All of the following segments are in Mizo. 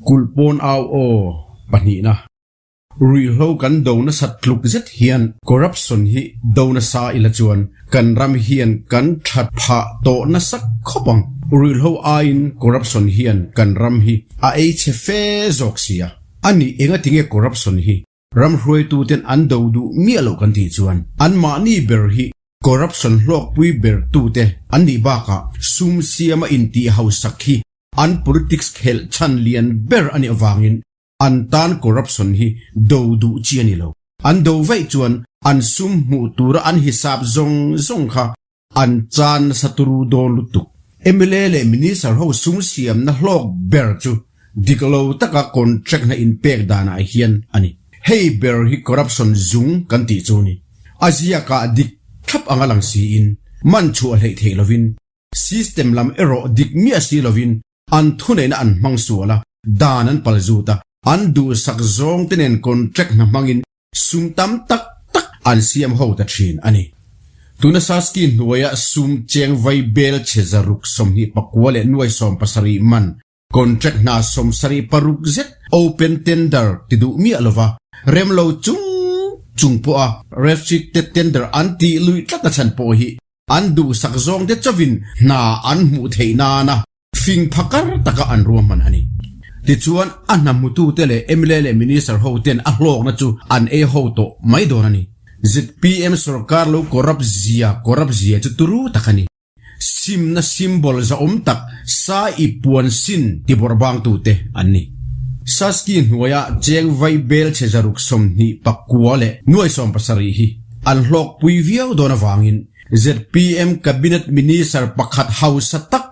Kulh pawn au aw pahnihna. Ruihhlo kan do nasat tluk zet hian corruption hi do nasa ila chuan kan ram hian kan that phah tawh nasa khawp ang. Ruihhlo aiin corruption hian kan ram hi a ei chhe fe zawk sia. A nih engatinge corruption hi ram hruaituten an do duh miah loh kan tih chuan anmahni ber hi corruption hlawkpui ber tute an nih bakah sum siama intih hausak hi an politics khelh chhan lian ber a nih avangin an tan corruption hi do duh chi a ni lo. An do vaih chuan an sum hmuh tura an hisap zawng zawng kha an chan nasa turu dawn lutuk. Mla leh Minister ho sum siamna hlawk ber chu dik lo taka contract hna inpek danah hian a ni. Hei ber hi corruption zung kan tih chu a ni. A ziakah dik thlap anga lang siin man chhuah hleih theih lovin system lam erawh dik miah si lovin an thuneihna an hmang sual a, dan an pal zut a, an duhsak zawng te nen contract hna hmangin sum tam tak tak an siam ho ta thin a ni. Tuna Saski hnuaia sum cheng vai bel chhe zaruk 24 leh nuai 70 man contract hna 76 zet open tender ti duh miah lova rem lo chung chung pawha restricted tender an tih luih tlat a chhan pawh hi an duhsak zawng te chauhin hna an hmuh theih nana fing phakar taka an ruahman a ni. Tichuan, a hna hmutute leh mla leh Minister ho ten a hlawkna chu an ei ho tawh mai dawn a ni. Zpm sorkar lo corrupt zia corrupt zia chu turu tak a ni. Simna symbol zahawm tak sa i puan sin ti bawrhbangtute an ni. Saski hnuaia cheng vai bel chhe 129 leh nuai 70 hi an hlawkpui viau dawn avangin zpm Cabinet Minister pakhat hausa tak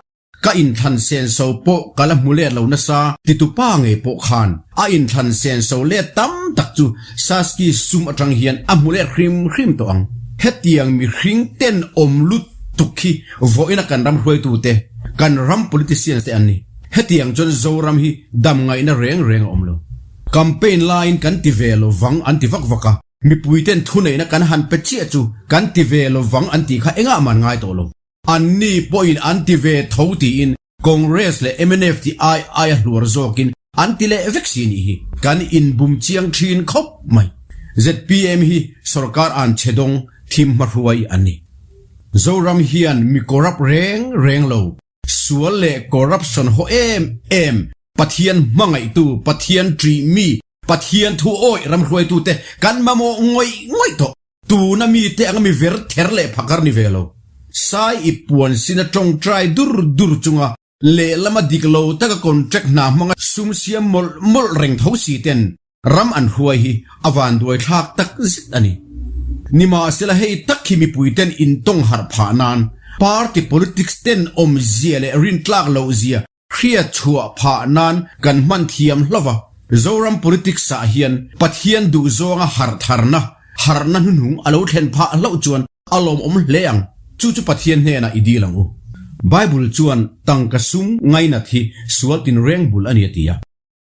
ka inthlan senso pawh ka la hmu let lo nasa titupa ngei pawh khan a inthlan senso let tam tak chu Saski sum atang hian a hmu let hrim hrim tawh ang. Hetiang mihring tenawm lutuk hi vawiina kan ram hruaitute, kan ram politicians te an ni. Hetiang chuan Zoram hi dam ngaihna reng reng a awm lo. Campaign laiin kan ti ve lo vang an ti vak vak a, mipuiten thuneihna kan han pe chiah chu kan ti ve lo vang an tih kha engah man ngai tawh lo. Anni pawhin an ti ve tho tiin Congress leh mnf tih ai aia hluar zawkin an ti leh vek si nih hi. Kan inbum chiang thin khawp mai. Zpm hi sorkar an che dawng thim hmahruai an ni. Zoram hian mi corrupt reng reng lo, sual leh corruption haw em em, Pathian hmangaihtu, Pathian ṭih mi, Pathian thu awih ramhruaitute kan mamawh ngawih ngawih tawh. Tuna mite anga mi ver ther leh phakar ni ve lo. Sai i puan sina tawngtai dur dur chunga lehlama dik lo taka contract hna hmanga sum siam mawlh mawlh reng tho si ten ram an hruai hi a vanduai thlak tak zet a ni. Nimahsela hei tak hi mipui ten intawng harh phah nan party politics ten awmzia leh rintlak loh zia Hriat chhuah phah nan kan hman thiam hlauh a, Zoram politics ah hian Pathian duh zawnga harh tharna, harhna hnuhnung a lo thlen phah hlauh chuan a lawmawm hle ang, chu chu Pathian hnenah i dil ang u. Bible chuan tangka sum ngainat hi sual tinreng bul a ni a ti a.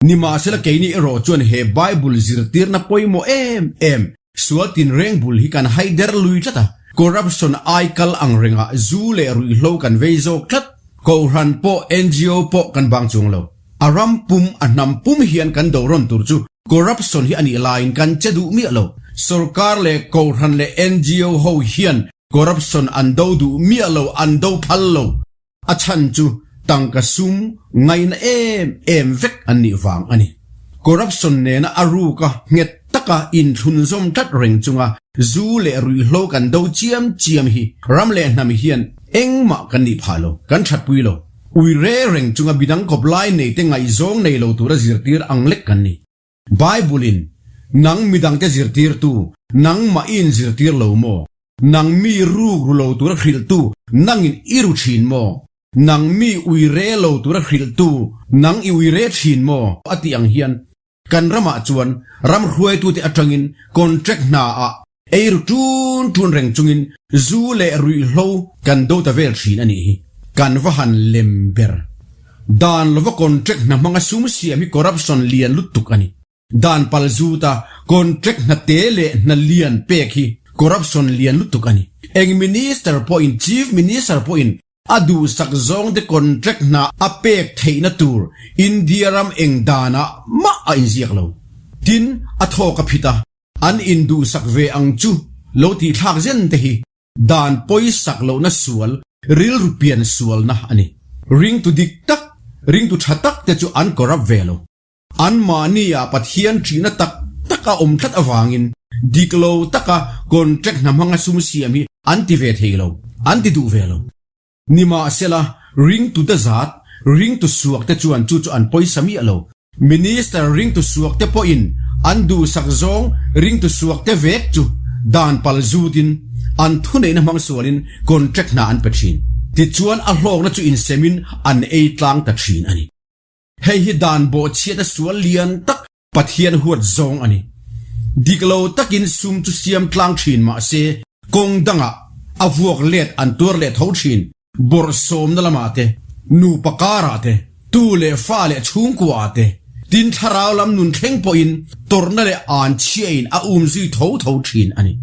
Nimahsela keini erawh chuan he Bible zirtirna pawimawh em em, sual tinreng bul hi kan hai der lui tlat a, corruption ai kal ang rengah zu leh ruihhlo kan vei zawk tlat, Kohhran pawh ngo pawh kan bang chuang lo. A ram pum, a hnam pum hian kan do rawn tur chu corruption hi a nih laiin kan che duh miah lo. Sorkar leh Kohhran leh ngo ho hian corruption an do duh miah lo, an do phal lo. A chhan chu tangka sum ngaihna em em vek an nih vang a ni. Corruption nena a ruka nghet taka inthlunzawm tlat reng chunga zu leh ruihhlo kan do chiam chiam hi ram leh hnam hian engmah kan nih phah lo, kan thatpui lo. Ui re reng chunga midang kawp lai neite ngaihzawng nei lo tura zirtir ang lek kan ni. Bible-in, Nang midangte zirtirtu, nangmah i inzirtir lo maw? Nang mi ruk ru lo tura hrilhtu, nangin i ru thin maw? Nang mi ui re lo tura hrilhtu, nang i ui re thin maw? A tih ang hian, kan ramah chuan ram hruaitute atangin contract hnaah Ei ru tun tun reng chungin zu leh ruihhlo kan do ta vel thin a nih hi. Kan va han lem ber. Dan lova contract hna hmanga sum siam hi corruption lian lutuk a ni. Dan pal zuta contract hna te leh hna lian pek hi corruption lian lutuk a ni. Eng minister pawhin, chief minister pawhin. A duhsak zawngte contract hna a pek theihna tur India ram eng danah mah a inziak lo. Tin, a thawk a phit a, an induhsak ve ang chu lo tihthlak zen te hi dan pawisak lohna sual, rilru pian sualna a ni. Ringtu dik tak, ringtu tha tak te chu an corrupt ve lo. Anmahni-ah Pathian ṭihna tak tak a awm tlat avangin dik lo taka contract hna hmanga sum siam hi an ti ve thei lo, an ti duh ve lo. Nimahsela, ringtute zat, ringtu suakte chuan chu chu an pawisa miah lo. Minister ringtu suakte pawhin an duhsak zawng ringtu suakte vek chu dan pal zutin an thuneihna hmang sualin contract hna an pe ṭhin. Tichuan a hlawkna chu insemin an ei tlang ta ṭhin a ni. Hei hi dan bawhchhiatna sual lian tak Pathian huat zawng a ni. Dik lo takin sum chu siam tlang thin mah se kawng dangah a vuak let an tuar leh tho thin, bawrhsawmna lamah te, nupa karah te, tu leh fa leh chhungkuaah te, tin thlarau lam nun thleng pawhin tawrhna leh an chhiain a um zui tho tho thin a ni.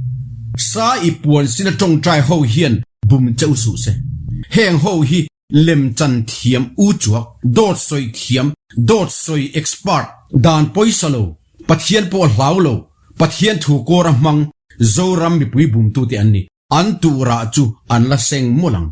Sa i puan sina tawngtai ho hian bum cheu suh se. Heng ho hi Lemchan thiam u chuak, dawt sawi thiam, dawt sawi expert, dan pawisa lo, Pathian pawh hlau lo, Pathian thu kawr a hmang, Zoram mipui bumtute an ni. An turah chu an la seng mawlh ang.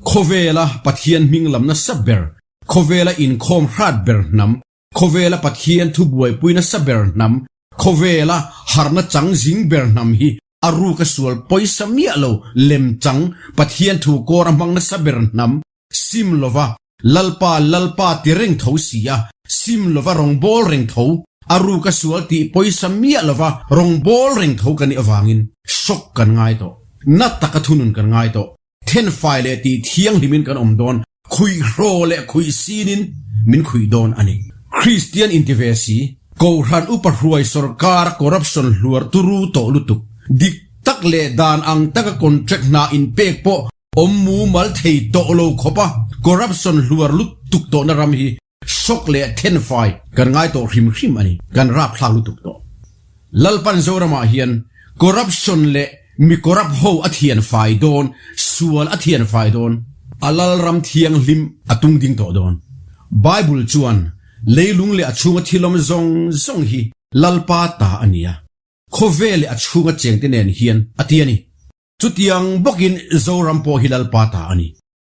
Khawvela Pathian hming lam nasa ber, khawvela inkhawm hrat ber hnam, khawvela Pathian thu buaipui nasa ber hnam, khawvela harhna chang zing ber hnam hi A ruk a sual pawisa miah lo, lemchang, Pathian thu kawr a hmang nasa ber hnam, sim lova, Lalpa, Lalpa ti reng tho si a, sim lova rawngbâwl reng tho, a ruk a sual tih pawisa miah lova rawngbâwl reng tho kan nih avangin shock kan ngai tawh, na taka thunun kan ngai tawh. Thenfai leh tih thianghlimin kan awm dawn, khuihhraw leh khuih sinin min khuih dawn a ni. Kristian inti ve si, Kohhran upa hruai sawrkar corruption hluar turu tawh lutuk, dik tak leh dan ang taka contract hna inpek pawh awm mumal thei tawh lo khawpa corruption hluar lutuk tawhna ram hi Shock leh thenfai kan ngai tawh hrim hrim a ni, kan rapthlak lutuk tawh. Lalpan Zoramah hian corruption leh mi corrupt ho a thianfai dawn, sual a thianfai dawn, a Lalram thianghlim a tung ding tawh dawn. Bible chuan leilung leh a chhunga thil awm zawng zawng hi Lalpa ta a ni a, khawvel leh a chhunga chengte nen hian a ti a ni. Chutiang bawkin Zoram pawh hi Lalpa ta a ni.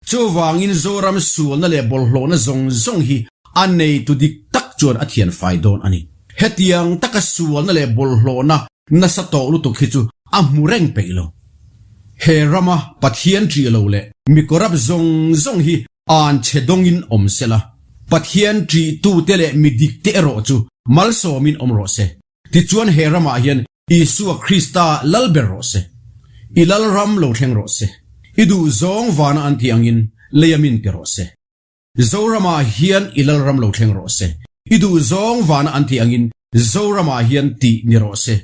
Chuvangin Zoram sualna leh bawlhhlawhna zawng zawng hi a neitu dik tak chuan a thianfai dawn a ni. Hetiang taka sualna leh bawlhhlawhna nasa tawh lutuk hi chu a hmu reng peih lo. He rama Pathian ṭih lo leh mi corrupt zawng zawng hi an chhe dawngin awm sela, Pathian ṭihtute leh mi dikte erawh chu malsawmin awm rawh se. Tichuan he ramah hian Isua Krista lal ber rawh se. I lal ram lo thleng rawh se. I duh zawng vana an tih angin lei a min ti rawh se. Zoramah hian i lal ram lo thleng rawh se. I duh zawng vana an tih angin Zoramah hian tih ni rawh se.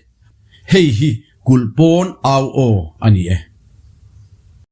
Hei hi kulh pawn au aw a ni e.